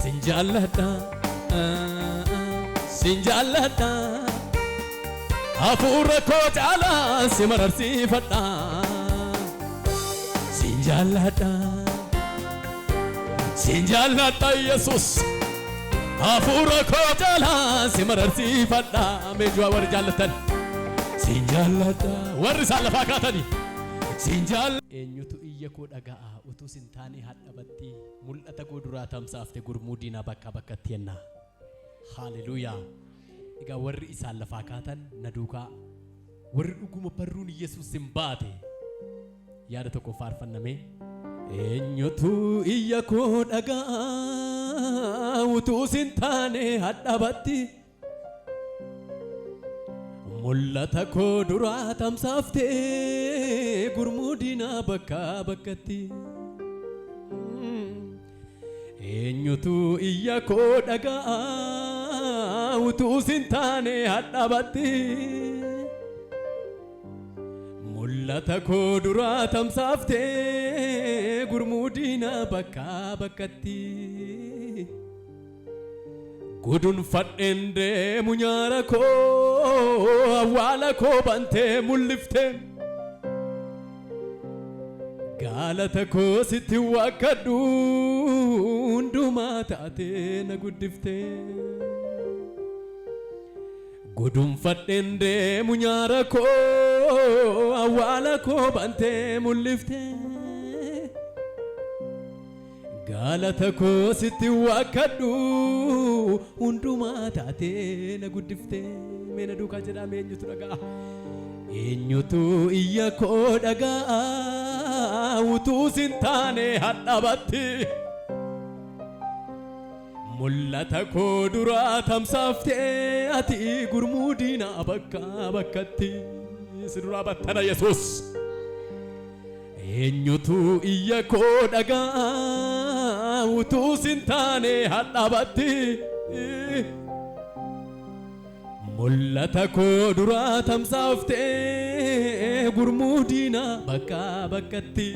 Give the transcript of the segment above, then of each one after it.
Sin jaalladha, sin jaalladha. Hafuura koo caalaa si mararsiifadha. Sin jaalladha, sin jaalladha Yesus. Hafuura koo caalaa si mararsiifadha. Meejuu warri jaallatan. Sin jaalladha. Warri isaan lafaa kaatanii. Sin jaalladha. Eenyutu iyya koo dhaga'a utuu sin taane hadhabatti mul'ata koo duraa tamsaafte gurmuu diinaa bakkaa bakkatti yennaa. Haaleluuyaa. Egaa warri isaan lafaa kaatan na duukaa warri dhuguma barruun Yesuus hin baate yaada tokko faarfanname. Eenyutu iyya koo dhaga'a utuu sin taane hadhabatti mul'ata koo duraa tamsaaftee gurmuu diinaa bakkaa bakkatti. Eenyutu iyya koo dhaga'a utuu sin taane hadhabatti mul'ata koo duraa tamsaaftee gurmuu diinaa bakkaa bakkatti. Gudunfadheen deemu nyaara koo awwaala koo bantee mul'iftee. Galata koo sitti waakkadhu hundumaa taatee na guddiftee. Gudunfadheen deemu nyaara koo awwaala koo bantee mul'iftee. Galata koo sitti waakkadhu hundumaa taatee na guddiftee. Mee na duukaa jedhaa mee eenyutu dhaga'a? Eenyutu iyya koo dhaga'a utuu sin taane hadhabatti. Mul'ata koo duraa tamsaaftee ati gurmuu diinaa bakkaa bakkatti. Si duraa battana Yesuus. Eenyutu iyya koo dhaga'a utuu sin taane hadhabatti. Mul'ata koo duraa tamsaaftee gurmuu diinaa bakkaa bakkatti.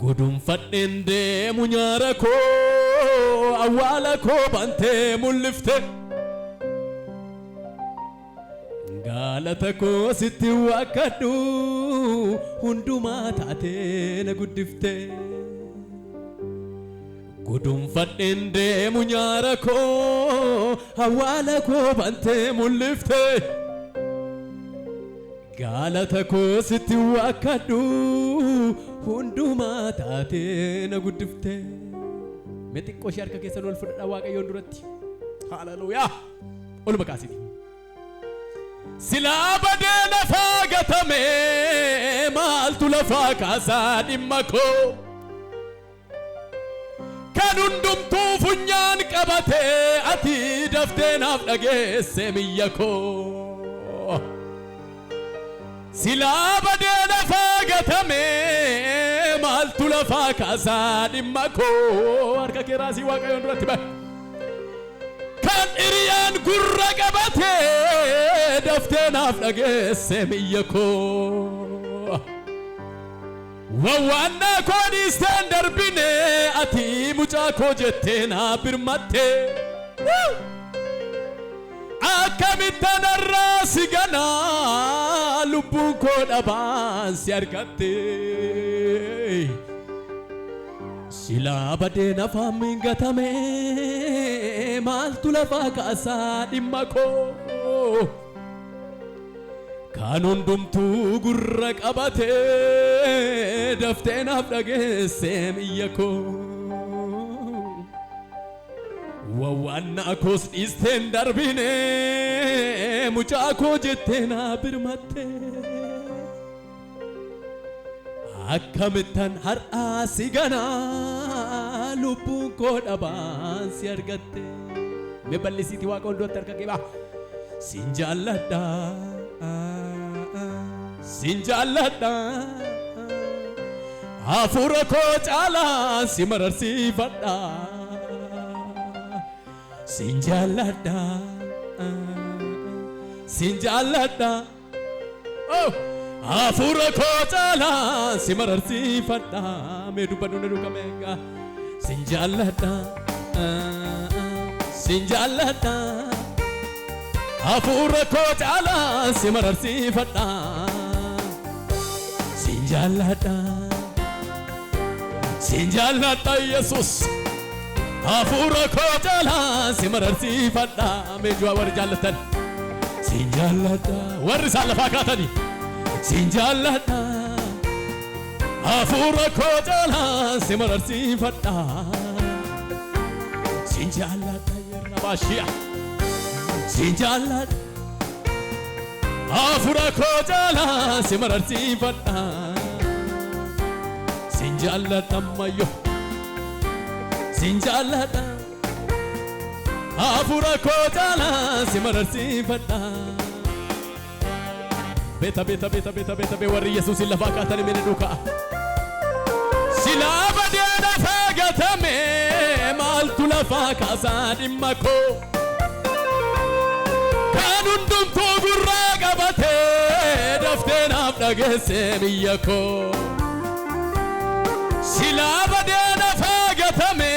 Gudunfadheen deemu nyaara koo awwaala koo bantee mul'ifte. Galata koo sitti waakkadhu hundumaa taatee na guddifte. Gudunfadheen deemu nyaara koo awwaala koo bantee mul'ifte. Galata koo sitti waakkadhu hundumaa taatee na guddifte. Mee xiqqoo ishee harka keessan ol fudhadhaa Waaqayyoon duratti. Haleluuyaa. Oluma kaasiti. Silaa badee lafaa gatame maaltu lafaa kaasaa dhimma koo. Kan hundumtuu funyaan qabate ati daftee naaf dhageesse miyya koo. Silaa badee lafaa gatame maaltu lafaa kaasaa dhimma koo. Harka kee raasii Waaqayyoon duratti bahe. Kan hiriyaan gurra qabate daftee naaf dhageesse miyya koo. Wawwaannaa koo dhiisteen darbine ati mucaa koo jettee naa birmatte. Akkamittan har'aa si ganaa lubbuun koo dhabaan si argatte. Silaa badee nafaan gatame maaltu lafaa kaasaa dhimma koo. Kan hundumtuu gurra qabate daftee naaf dhageesse miyya koo. Wawwaannaa koos dhiisteen darbine mucaa koo jettee naa birmatte. Akkamittan har'aa si ganaa lubbuun koo dhabaan si argatte. Mee bal'isiitii Waaqa hunduratti harka kee baa. Sin jaalladha. Sin jaalladha. Hafuura koo caalaa si mararsiifadha. Sin jaalladha. Sin jaalladha. Oh! Hafuura koo caalaa si mararsiifadha. Mee dubbadhu na duukaa egaa. Sin jaalladha, sin jaalladha. Hafuura koo caalaa si mararsiifadha. Sin jaalladha, sin jaalladha Yesuus. Hafuura koo caalaa si mararsiifadha. Meejaa warri jaallatan. Sin jaalladha. Warri isaan lafaa kaatanii. Sin jaalladha. Hafuura koo caalaa si mararsiifadha. Sin jaalladha yerra baashiya. Sin jaalladha. Hafuura koo caalaa si mararsiifadha. Sin jaalladha ammayyo. Sin jaalladha. Hafuura koo caalaa si mararsiifadha. Beeta beeta beeta beeta beeta bee warri Yesuusin lafaa kaatanii mee duukaa. Silaa badee lafaa gatame maaltu lafaa kaasaa dhimma koo. Kan hundumtuu gurraa qabatee daftee naaf dhageesse biyya koo. Silaa badee lafaa gatame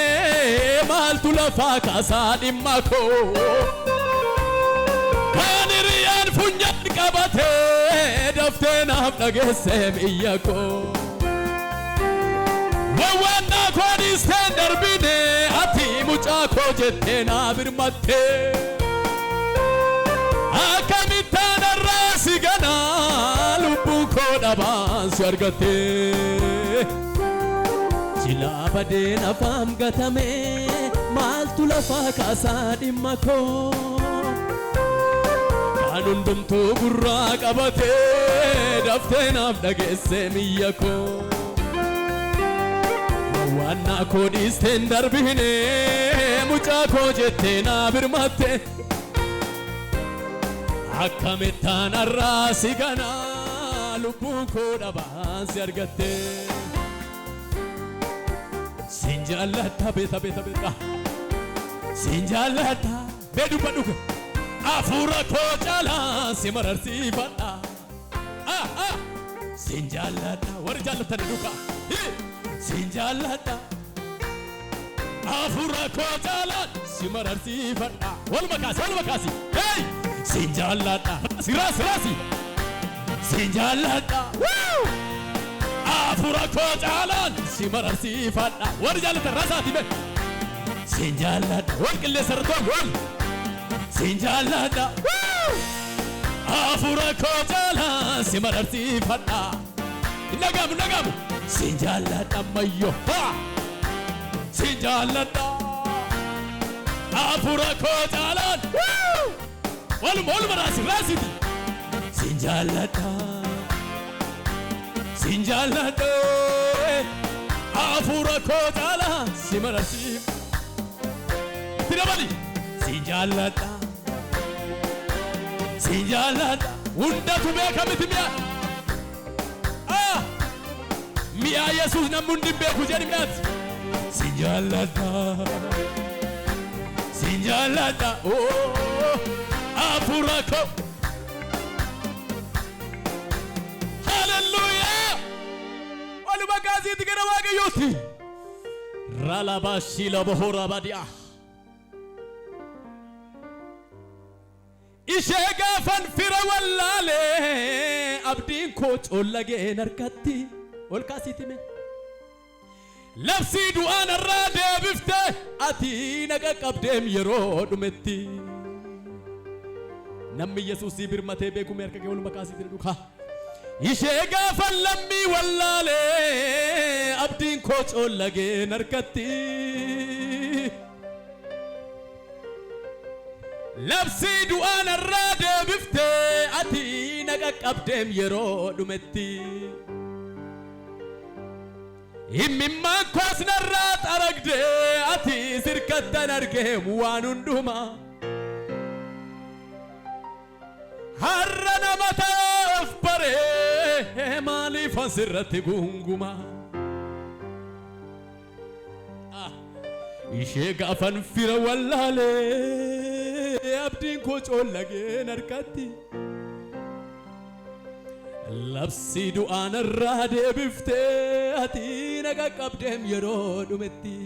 maaltu lafaa kaasaa dhimma koo. Kan hiriyaan funyaan qabatee daftee naaf dhageesse biyya koo. Wawwaannaa koo dhiisteen darbine ati mucaa koo jettee naa birmattee. Akkamittaan irraa si ganaa lubbuun koo dhabaan si argattee. Silaa badeen afaan gatame maaltu lafaa kaasaa dhimma koo. Kan hundumtuu gurraa qabatee daftee naaf dhageesse miyya koo. Waannaa koo dhiisteen darbine mucaa koo jettee naa birmatte. Akkamittaan har'aa si ganaa lubbuun koo dhabaan si argatte. Sin jaalladha beeta beeta beeta. Sin jaalladha bee dubbadhu. Hafuura koo caalaa si mararsiifadha. Ah ah. Sin jaalladha warri jaallatan duukaa. Sin jaalladha. Hafuura koo caalaa si mararsiifadha. Waluma kaasi waluma kaasi. Hey! Sin jaalladha. Raasi raasi raasi. Sin jaalladha. Woo! Hafuura koo caalaan si mararsiifadha. Warri jaallatan raasaati bee. Sin jaalladha. Wal qilleensa irratti wal wal. Sin jaalladha. Woo! Hafuura koo caalaan si mararsiifadha. Hin dhaga'amu hin dhaga'amu. Sin jaalladha ammayyo. Ha! Sin jaalladha. Hafuura koo caalaan. Woo! Waluma waluma raasi raasiti. Sin jaalladha. Sin jaalladha. Hafuura koo caalaa si mararsiif. Itti dabali. Sin jaalladha. Sin jaalladha. Hundatu beeka miti mi'a. Ah! Mi'a Yesuus namni hundi hin beeku jedhi mi'aati. Sin jaalladha. Sin jaalladha. Oh! Hafuura koo. Hallelujah! Waluma kaasiitti gara Waaqayyootti. Ralabaashila bohora badi'a. Ishee gaafan fira wallaalee abdiin koo coollageen harkatti ol kaasiitti mee. Labsii du'aan irraa deebifte ati na qaqqabdeem yeroo dhumetti. Namni Yesuusii birmatee beekume harka kee oluma kaasiitti dhukaa. Ishee gaafan lammii wallaalee abdiin koo coollageen harkatti. Labsii du'aan irraa deebifte ati na qaqqabdeem yeroo dhumetti. Imimmaan koos narraa xaragdee ati sirkattan argeem waan hundumaa. Har'a nama ta'ee of baree maaliif asirratti gunguma? Ishee gaafan fira wallaalee abdiin koo coollageen harkatti. Labsii du'aan irraa deebiftee ati na qaqqabdeem yeroo dhumetti.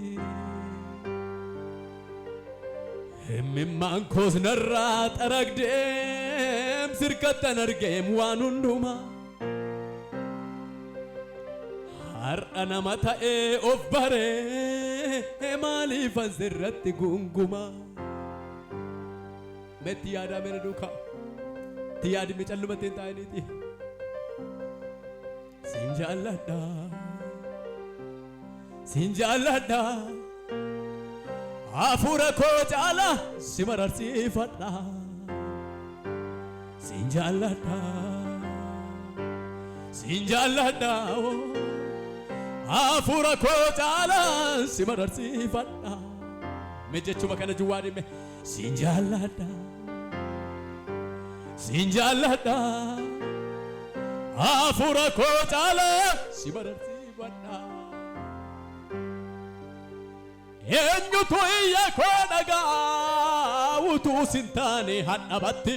Imimmaan koos narraa xaragdeem sirkattan argeem waan hundumaa. Har'a nama ta'ee of baree maaliifan sirratti gungumaa. Metti yaadaa mere duukaa. Itti yaadime callumattee hin taa'iniiti. Sin jaalladha. Sin jaalladha. Hafuura koo caala si mararsiifadha. Sin jaalladha. Sin jaalladha. Hafuura koo caala si mararsiifadha. Mee jechuma kana juwwaa dhimme. Sin jaalladha. Sin jaalladha. Hafuura koo caala si mararsiifadha. Eenyutu iyya koo dhagaa utuu sin taane hadhabatti.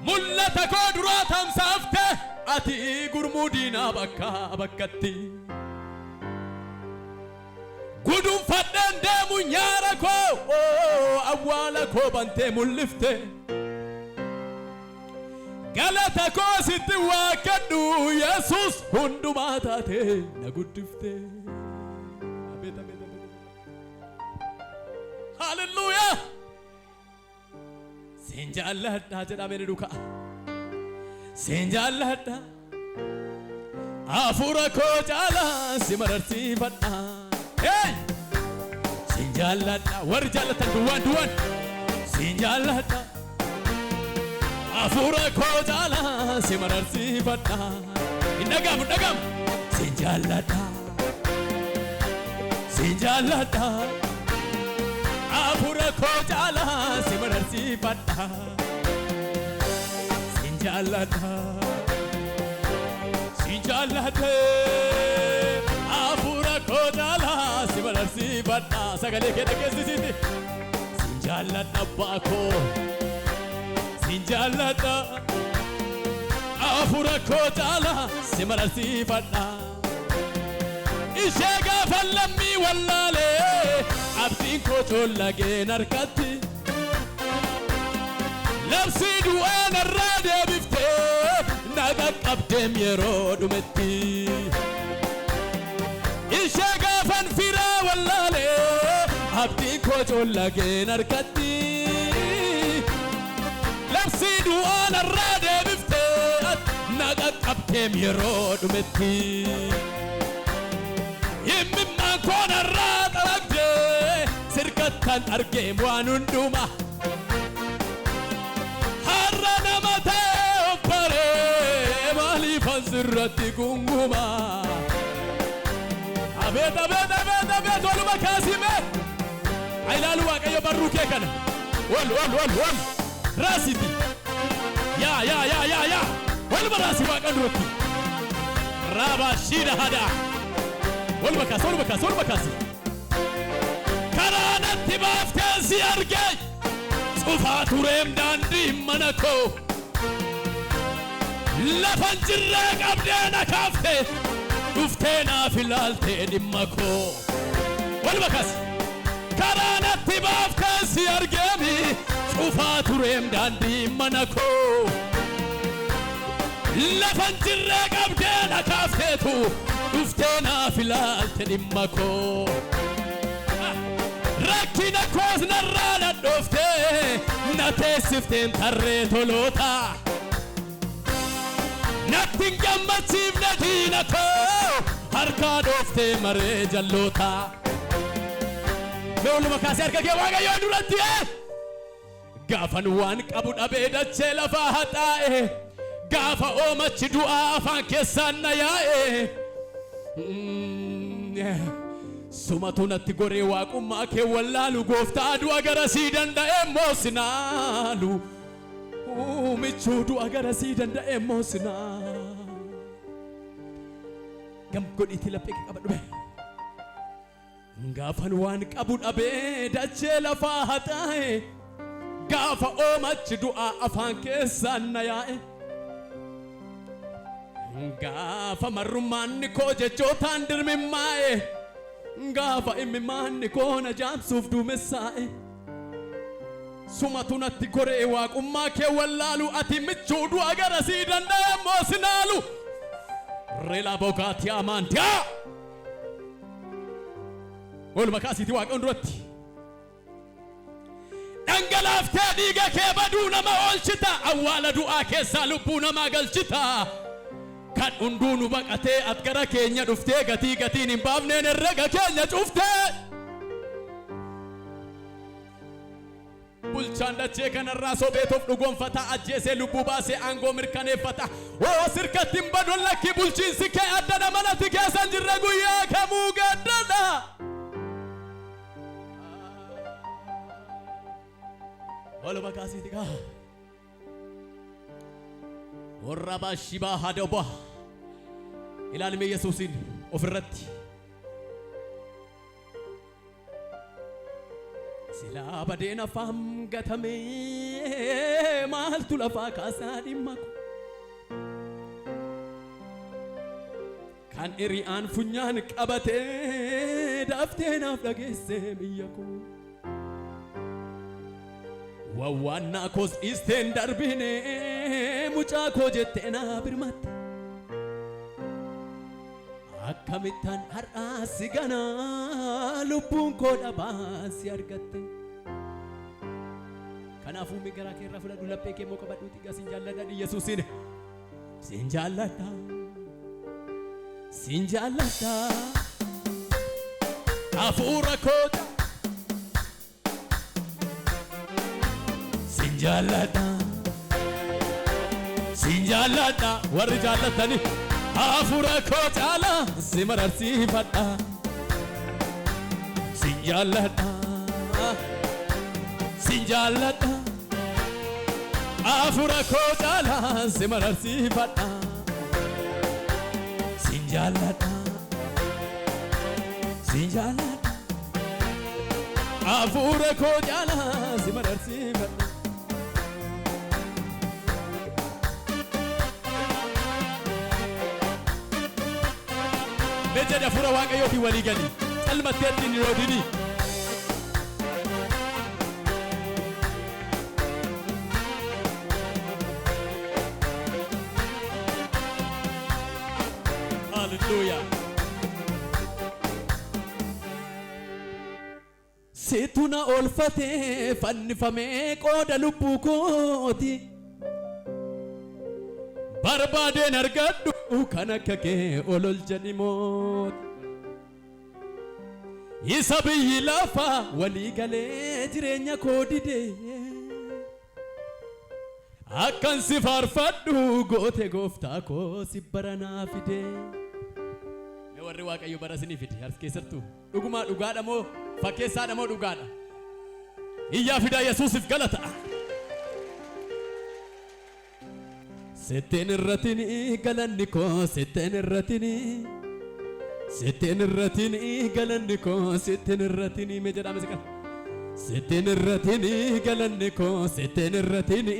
Mul'ata koo duraa tamsaafte ati gurmuu diinaa bakka bakkatti. Gudunfadheen deemu nyaara koo awwaala koo bantee mul'ifte. Galata koo sitti waaqadhu Yesuus hundumaa taate na guddifte. Abeet abeet abeet. Hallelujah. Sin jaalladha jedhamee ni duukaa. Sin jaalladha. Hafuura koo caalaa si mararsiifadha. Hey! Sin jaalladha. Warri jaallatan duwwaan duwwaan. Sin jaalladha. Hafuura koo caalaa si mararsiifadha. Hin dhagamu hin dhagamu. Sin jaalladha. Sin jaalladha. Hafuura koo caalaa si mararsiifadha. Sin jaalladha. Sin jaalladha. Hafuura koo caalaa si mararsiifadha. Sagalee kee dhageessisiiti. Sin jaalladha abbaa koo. Sin jaalladha. Hafuura koo caalaa si mararsiifadha. Ishee gaafa lammii wallaalee abdiin koo coollageen harkatti. Labsii du'aa narraa deebiftee na qaqqabdeem yeroo dhumetti. Ishee gaafan firaa wallaalee abdiin koo coollageen harkatti. Labsii du'aa narraa deebiftee na qaqqabdeem yeroo dhumetti. Imimmaan koo narraa xaragdee sirkattan argeem waan hundumaa. Har'a nama ta'e of baree maaliifan sirratti gunguma. Abeet abeet abeet abeet waluma kaasime. Haa ilaalu Waaqayyo barruu kee kana. Wal wal wal wal raasiti. Yaa yaa yaa yaa yaa waluma raasi Waaqa duratti. Raabaa shiida hadaa. Waluma kaasi waluma kaasi waluma kaasi. Karaa natti baaftee si argee cufaa tureem daandii mana koo. Lafan jirree qabdee na kaafte dhuftee naaf ilaaltee dhimma koo. Waluma kaasi. Karaa natti baaftee si argeemi cufaa tureem daandii mana koo. Lafan jirree qabdee na kaafteetu dhuftee naaf ilaalte dhimma koo. Rakkina koos narraa dhadhooftee na teessifteen tarree toloota. Natti hin gammachiifne diina koo harkaa dhooftee maree jalloota. Mee oluma kaasee harka kee Waaqayyoon duratti Gaafan waan qabu dhabee dachee lafaa haxaa'e gaafa oomachi du'aa afaan keessaan na yaa'e. Sumatu natti goree waaqummaa kee wallaalu gooftaa du'a gara sii danda'e moosinaalu. Michuu du'a gara sii danda'e moosinaalu. Gam godhiitii laphee kee qabadhu bee. Gaafan waan qabu dhabee dachee lafaa haxaa'e gaafa oomachi du'aa afaan keessaan na yaa'e. Gaafa marrummaanni koo jechootaan dirmimmaa'e Gaafa imimmaanni koo na jaamsuuf duumessaa'e. Sumatu natti koree waaqummaa kee wallaalu ati michuu du'a gara sii danda'e immoo sinaalu. Rela bogaati amaantiyaa. Oolma kaasiiti waaqa duratti. Dhangalaaftee dhiiga kee baduu nama oolchita. Awwaala du'aa keessaa lubbuu namaa galchita. Kan hunduu nu baqatee at gara keenya dhuftee gatii gatiin hin baafneen herrega keenya cuftee. Bulchaan dachee kanarraa sobeetoof dhugoonfata ajjeesee lubbuu baasee aangoo mirkaneeffata. Oo sirkatti hin badun lakki bulchiinsi kee addadha manatti keessan jirre guyyaa kamuu gaddadha. Oluma kaasiiti gaa. Warra baashibaa hadaba. Ilaalime Yesuusiin ofirratti. Silaa badeen afaan gatamee maaltu lafaa kaasaa dhimma ko. Kan hiri'aan funyaan qabatee daaftee naaf dhageessee biyya koo. Wawwaannaa koos dhiisteen darbine mucaa koo jettee naa birmatte. Akkamittaan har'aa si ganaa lubbuun koo dhabaa si argatte. Kanaafuu mi garaa kee irraa fudhadhu laphee kee immoo qabadhuuti egaa sin jaalladha Yesuusiin. Sin jaalladha. Sin jaalladha. Hafuura koo sin jaalladha. Sin jaalladha warri jaallattani hafuura koo caalaa si mararsiifadha. Sin jaalladha. Sin jaalladha. Hafuura koo caalaa si mararsiifadha. Sin jaalladha. Sin jaalladha. Hafuura koo caalaa si mararsiifadha. Mee jedhi hafuura waaqayyootiin walii gali. Calmattee ittiin hin oodini. Hallelujah. Situ na oolfatee fannifamee qooda lubbuu kooti. Barbaadeen argadhu kan akka kee olol jedhi mooti. Isa biyyi lafa walii galee jireenya koo dide. Akkan si faarfadhu goote gooftaa koo si baranaa fide. Mee warri Waaqayyo bara isinii fide harka keessattuu dhugumaa dhugaadha moo fakkeessaadha moo dhugaadha? Iyyaa fidaa Yesuusiif galata. Sitteen irratini galanni koo sitteen irratini sitteen irratini galanni koo sitteen irratini mee jedhame si kana. Sitteen irratini galanni koo sitteen irratini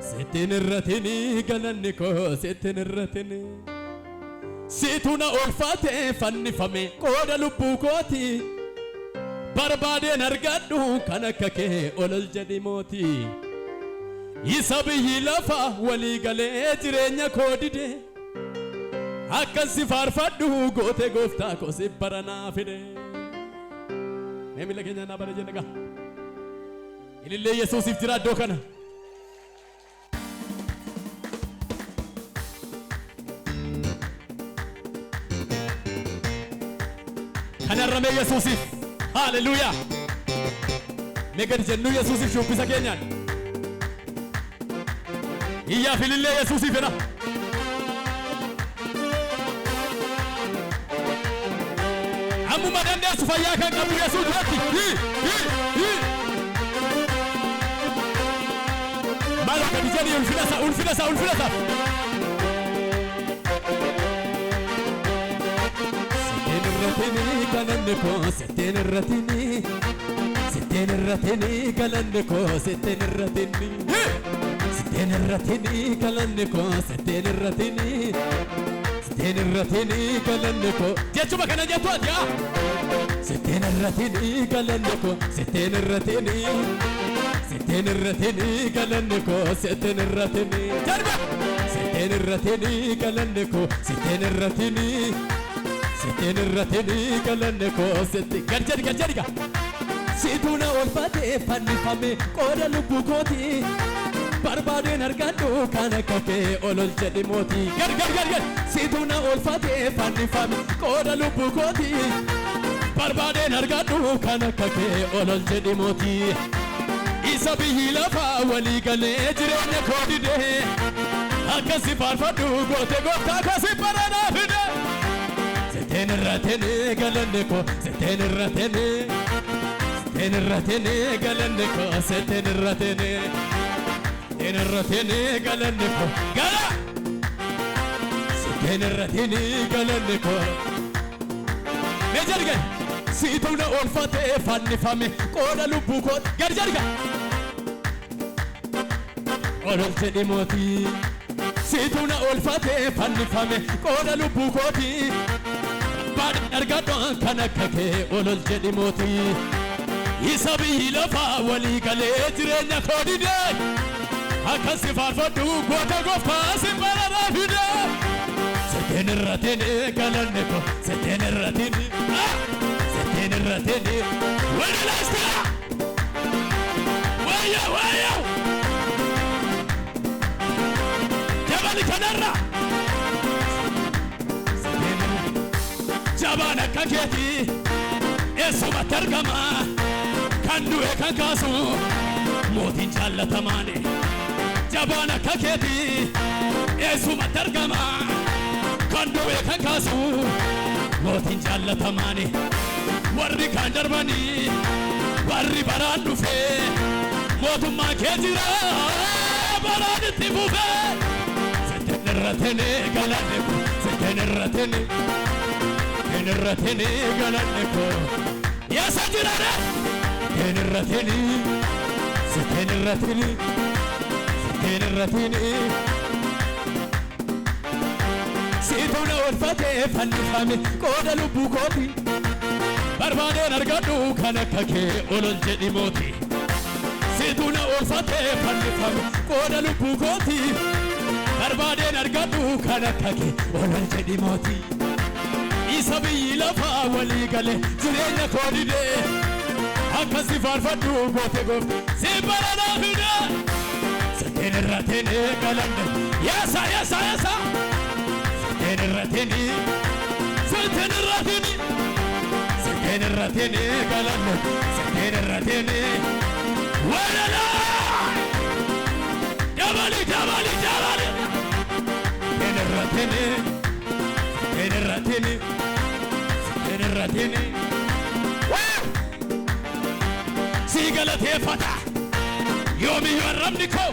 sitteen irratini galanni koo sitteen irratini. Situ na oolfate fannifame qooda lubbuu kooti. Barbaadeen argadhu kan akka kee olol jedhi mooti. Isa biyyi lafa walii galee jireenya koo dide. Akkan si faarfadhu goote gooftaa koo si baranaa fide. Mee miila keenya naa bara jenna gaa. Ilillee Yesuusiif jira iddoo kana. Kanarra mee Yesuusiif. Haaleluyyaa. Mee gadi jennuu Yesuusiif shubbisa keenyaan. Iyyaaf ilillee Yesuusiif jedha. Ammuma dandeessu fayyaa kan qabdu Yesuus duratti. Hi, hi, hi. Maal gadi jedhi ulfina isaa, ulfina isaa, ulfina isaa. Sitteen irratini galanni koo sitteen irratini sitteen irratini galanni koo sitteen irratini sitteen irratini galanni koo sitteen irratini Sitteen irratiin galanni koo jechuma kana jettu ati haa. Sitteen irratiin galanni koo sitteen irratiin sitteen irratiin galanni koo sitteen irratiin jarba sitteen irratiin galanni koo sitteen irratiin sitteen irratiin galanni koo sitti gad jedhi gad jedhi gaa. Situ na oolfatee fannifame qooda lubbuu kootii barbaadeen argadhu kan akka kee olol jedhi mootii gad gad gad gad situ na oolfatee fannifame qooda lubbuu kootii barbaadeen argadhu kan akka kee olol jedhi mootii isa biyyi lafaa walii galee jireenya koo didee akkasi faarfadhu goote gooftaa akkasi baranaa fide sitteen irrateen galanne koo sitteen irrateen sitteen irrateen galanne koo sitteen irrateen sitteen irrateen galanne koo gala sitteen irrateen galanne koo mee jedhi siitu na oolfatee fannifame qooda lubbuu koo gad jedhi olol jedhi mootii siitu na oolfatee fannifame qooda lubbuu kootii baadheen argadhu kan akka kee olol jedhi mootii isa biyyi lafaa walii galee jireenya koo didee akkasi faarfadhu goota gooftaa si bararaa fide sitteen irratiin galanne koo sitteen irratiin sitteen irratiin wani laastaa wayya wayya jabali kanarra jabaan akka keetii eessumatti argama kan du'e kan kaasu mootiin jaallatamaani jabaan akka keetii eessumatti argama kan du'e kan kaasu mootiin jaallatamaani warri kaan darbanii warri baraan dhufee mootummaan kee jira baraan itti fufee sitteen irrateen galanne koo sitteen irrateen sitteen irrateen galanne koo eessa jirane sitteen irrateen sitteen irrateen sitteen irrateen siitu na oolfatee fannifame qooda lubbuu kootii barbaadeen argadhu kan akka kee olol jedhi mootii siitu na oolfatee fannifame qooda lubbuu kootii barbaadeen argadhu kan akka kee olol jedhi mootii isa biyyi lafaa walii galee jireenya koo didee akkasi faarfadhu goote goofte si baranaa fide sitteen irrateen galanne yeesa yeesa yeesa sitteen irrateen sitteen irrateen sitteen irrateen galanne sitteen irrateen walala dabali dabali dabali sitteen irrateen sitteen irrateen sitteen irrateen si galateeffata yoomiyyuu arrabni koo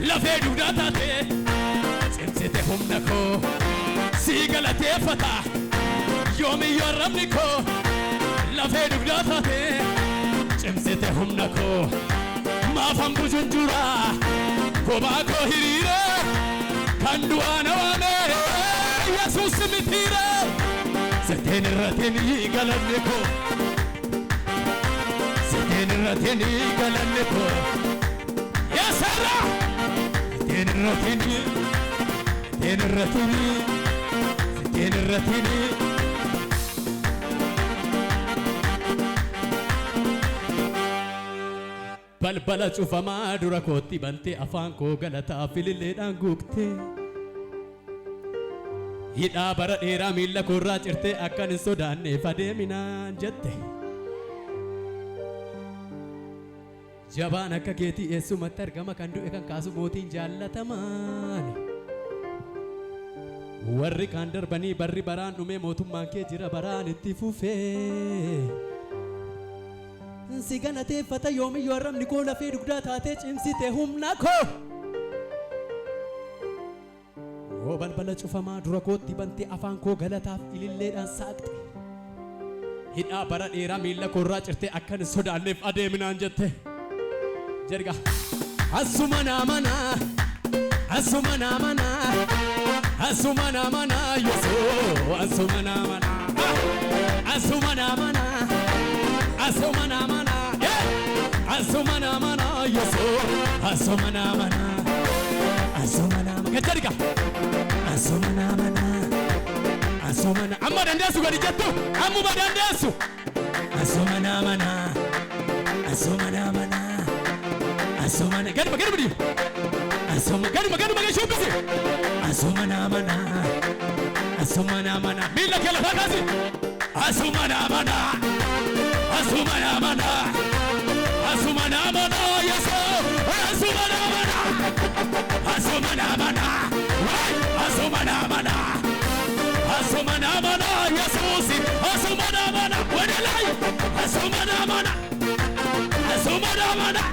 lafee dugdaa taate cimsite humna koo si galateeffata yoomiyyuu arrabni koo lafee dugdaa taate cimsite humna koo maafan bujunjura kophaa koo hiriire kan du'aa na waame Yesuus mitiire sitteen irrateen galanne koo sitteen irrateen galanne koo yeesarra sitteen irrateen sitteen irrateen sitteen irrateen balbala cufamaa dura kootti bantee afaan koo galataa fililleedhaan guuktee hidhaa bara dheeraa miilla koorraa cirtee akkan hin sodaanneef adeeminaan jette. Jabaan akka keetii eessumatti argama kan du'e kan kaasu mootiin jaallatamaan. Warri kaan darbanii barri baraan dhumee mootummaan kee jira baraan itti fufee. Si galateeffata yoomiyyuu arrabni koo lafee dugdaa taatee cimsite humna koo. Yoo balbala cufamaa dura kootti bantee afaan koo galataaf ililleedhaan saaqxe. Hidhaa bara dheeraa miilla koorraa cirtee akkan hin sodaanneef adeeminaan jette. Jedhigaa. Asuma naa manaa, asuma naa manaa, Asuma namana Yesu, asuma namana, asuma namana, asuma namana, asuma namana Yesu, asuma namana, asuma namana. Gajarika, asuma namana, asuma na. Amma dandeessu gadi jettu, ammuma dandeessu. Asuma namana, asuma namana, asuma na. Gaduma gaduma diyu. Asuma gaduma gaduma gadi shubbisi. Asuma namana, asuma namana. Miila kee lafaa kaasi. Asuma namana, asuma namana, asuma namana Yesu, asuma namana, asuma namana, asuma namana, asuma namana Yesusi, asuma namana, wadalai, asuma namana, asuma namana,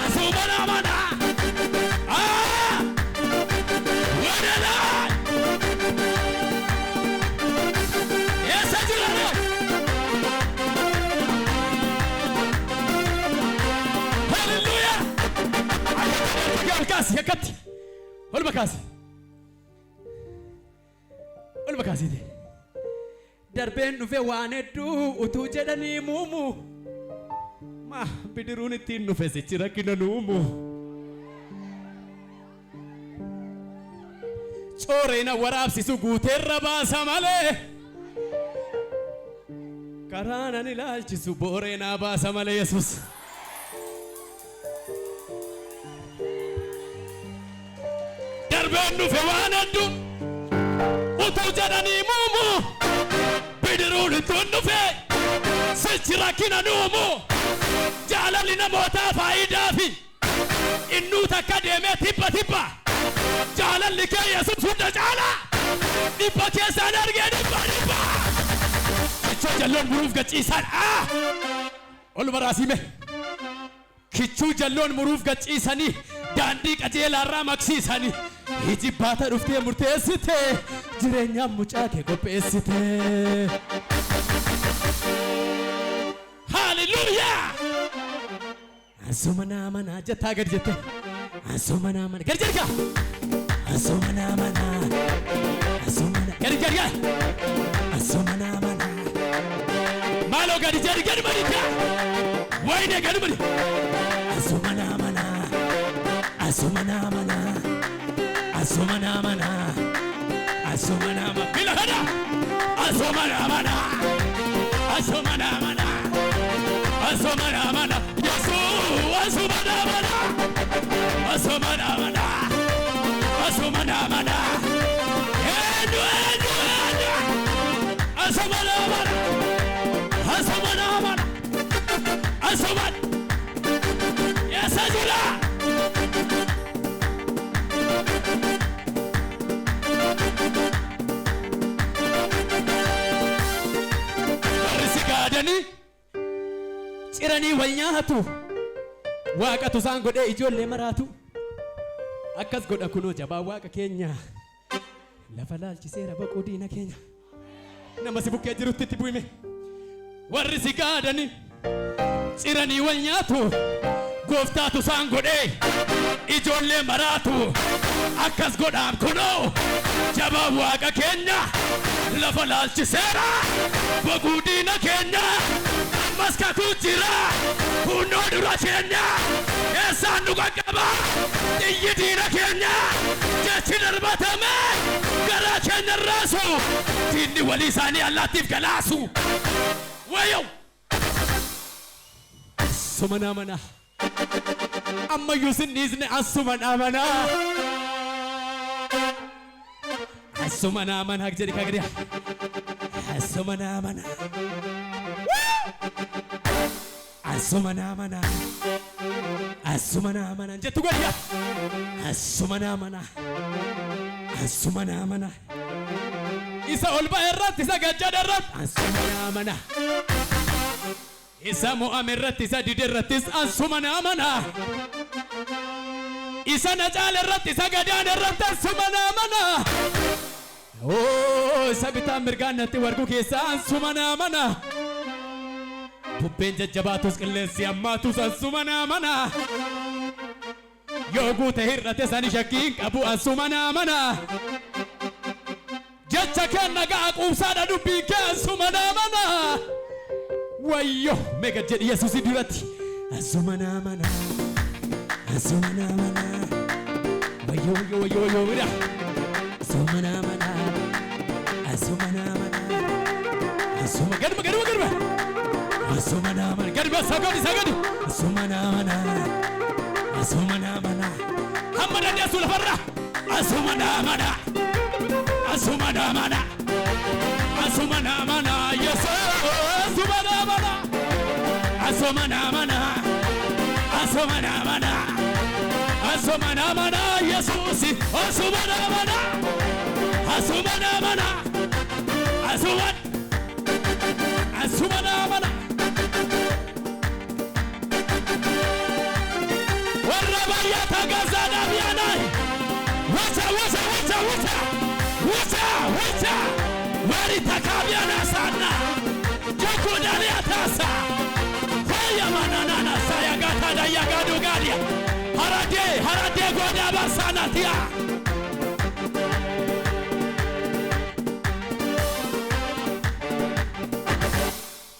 asuma namana. Ah! Wadalai. Yes, ajira. Hallelujah. Ol kaasi akkatti. Olma kaasi. Olma kaasiiti. Darbeen dhufe waan hedduu utuu jedhanii muumu. Ma bidiruun ittiin dhufe sichi rakkina nuumu. Cooreen waraabsisu guuteerra baasa malee. Karaan ani ilaalchisu booreenaa baasa malee Yesuus. Darbeen dhufe waan hedduu utuu jedhanii muumu. Bidiruun ittiin dhufe sichi rakkina nuumu. Jaalalli namootaa faayidaa fi innuu takka deemee tibba tibba. Jaalalli kee Yesuus hunda caala. Dhibba keessaan argee dhibba dhibba. Kichuu jalloon muruuf gachiisaan. Ol baraasime. Kichuu jalloon muruuf gachiisanii daandii qajeelaarraa maqsiisanii. Iji baata dhuftee murteessite jireenyaan mucaa kee qopheessite. Hallelujah! Asuma namana jettaa gadi jette. Asuma namana gadi jedhi kaa. Asuma namana, asuma na gadi gadi gadi. Asuma namana. Maaloo gadi jedhi gadi madi kaa. Wayne gadi madi. Asuma namana, asuma namana, asuma namana, asuma nama. Bila kana. Asuma namana, asuma namana, asuma namana. Yesu, asuma namana, asuma namana, asuma namana. Enu enu enu. Asuma namana, asuma namana, asuma. Yes, ajira. Warri si gaadanii ciranii wal nyaatu. Waaqatu isaan godhee ijoollee maraatu. Akkas godha kunoo jabaa waaqa keenya. Lafa laalchiseera boquu diina keenya. Nama si bukkee jirutti itti bu'ime. Warri si gaadanii ciranii wal nyaatu. Gooftaatu isaan godhee ijoollee maraatu. Akkas godhaam kunoo jabaa waaqa keenya. Lafa laalchiseera boquu diina keenya. Ammas kakuu jira kunoo dura keenya. Eessaan nu qaqqaba xiyyi diina keenya. Jechi darbatame garaa keenya raasu. Diinni walii isaanii allaattiif galaasu. Wayo! Asuma namana. Ammayyuu sin dhiisne asuma namana. Asuma namana jedhi kaa gadi. Asuma namana. Asuma namana. Asuma namana jettu godhi. Asuma namana. Asuma namana. Isa ol ba'e irratti isa gajjada irratti asuma namana. Isa mo'ame irratti isa dide irrattis asuma namana. Isa na caale irratti isa gadaane irratti asuma namana. Oo isa bitaan mirgaan natti wargu keessaa asuma namana. Bubbeen jajjabaatus qilleensi hammaatus asuma namana. Yoo guute hir'ate sani shakkii hin qabu asuma namana. Jecha kee nagaa quubsaadha, dubbii kee asuma naa mana. Wayyo, meeqa jedhi Yesuusi duratti. Asuma naa mana. Asuma naa mana. Wayyo, wayyo, wayyo, wayyo, wayyo. Asuma naa mana. Asuma naa mana. Asuma gaduma, gaduma, gaduma. Asuma naa mana. Gaduma, sagadi, sagadi. Asuma naa mana. Asuma naa mana. Hamma dandeessu lafarra. Asuma naa mana. Asuma naa mana. Asuma naa mana. Yesuus, asuma naa mana. Asuma naa mana. Asuma naa mana. Asuma naa mana. Yesuus, asuma naa mana. Asuma naa mana. Asuma. Asuma naa mana. Warra baay'ata gazaadhaaf yaanaa. Wacha, wacha, wacha, wacha. Wacha, wacha. Wari takabiana sana. Jokudalia tasa. Hoya mananana saya gata da yagadu gadia. Harade, harade goda.